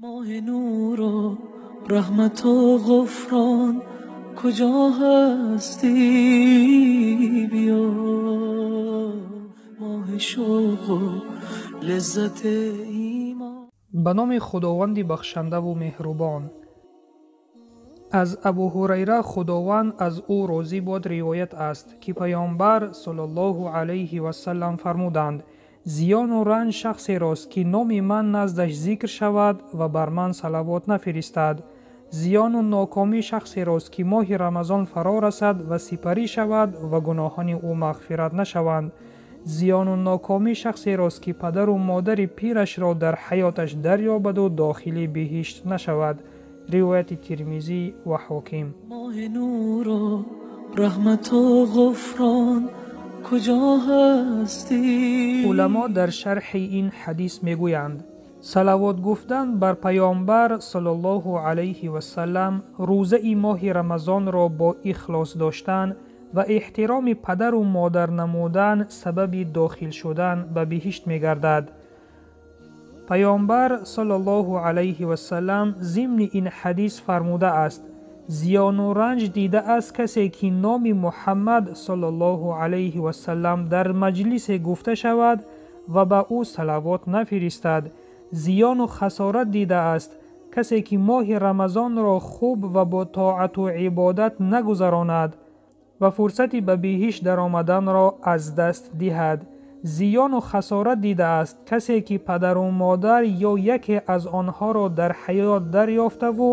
Моҳи нуру раҳмату ғуфрон, куҷо ҳастӣ биё, моҳи шавқу лаззати имон. Ба номи Худованди бахшандаву меҳрубон. Аз Абу Ҳурайра, Худованд аз ӯ розӣ бод, ривоят аст, ки Паёмбар саллаллоҳу алайҳи васаллам фармуданд: зиёну ранҷ шахсерост, ки номи ман наздаш зикр шавад ва бар ман салавот нафиристад. Зиёну нокомӣ шахсерост, ки моҳи Рамазон фаро расад ва сипарӣ шавад ва гуноҳони ӯ мағфират нашаванд. Зиёну нокомӣ шахсерост, ки падару модари пирашро дар ҳаёташ дарёбаду дохили биҳишт нашавад. Ривояти Тирмизӣ ва Ҳоким. Моҳи нуру раҳмату ғуфрон, куҷо ҳастӣ? Уламо дар шарҳи ин ҳадис мегӯянд: салавот гуфтан бар Паёмбар саллаллоҳу алайҳи васаллам, рӯзаи моҳи Рамазонро бо ихлос доштан ва эҳтироми падару модар намудан сабаби дохил шудан ба биҳишт мегардад. Паёмбар саллаллоҳу алайҳи васаллам зимни ин ҳадис фармудааст: зиёну ранҷ дидааст касе, ки номи Муҳаммад саллаллоҳу алайҳи васаллам дар маҷлисе гуфта шавад ва ба ӯ салавот нафиристад. Зиёну хасорат дидааст касе, ки моҳи Рамазонро хуб ва бо тоату ибодат нагузаронад ва фурсати ба биҳишт даромаданро аз даст диҳад. Зиёну хасорат дидааст касе, ки падару модар ё яке аз онҳоро дар ҳаёт дарёфтаву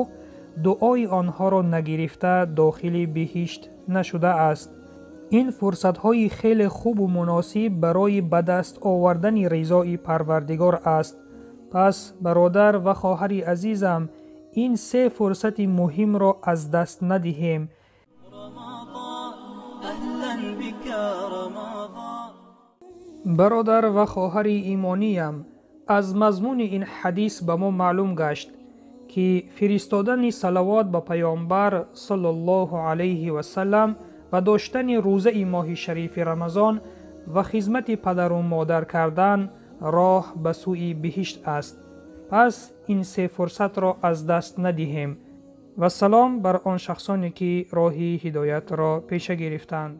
дуои онҳоро нагирифта дохили биҳишт нашудааст. Ин фурсатҳои хеле хубу муносиб барои ба даст овардани ризои Парвардигор аст. Пас, бародар ва хоҳари азизам, ин се фурсати муҳимро аз даст надиҳем. Бародар ва хоҳари имониям, аз мазмуни ин ҳадис ба мо маълум гашт, ки фиристодани салавот ба Паёмбар саллаллоҳу алайҳи васаллам ва доштани рӯзаи моҳи шарифи Рамазон ва хизмати падару модар кардан роҳ ба сӯи биҳишт аст. Пас ин се фурсатро аз даст надиҳем. Вассалом бар он шахсоне, ки роҳи ҳидоятро пеша гирифтанд.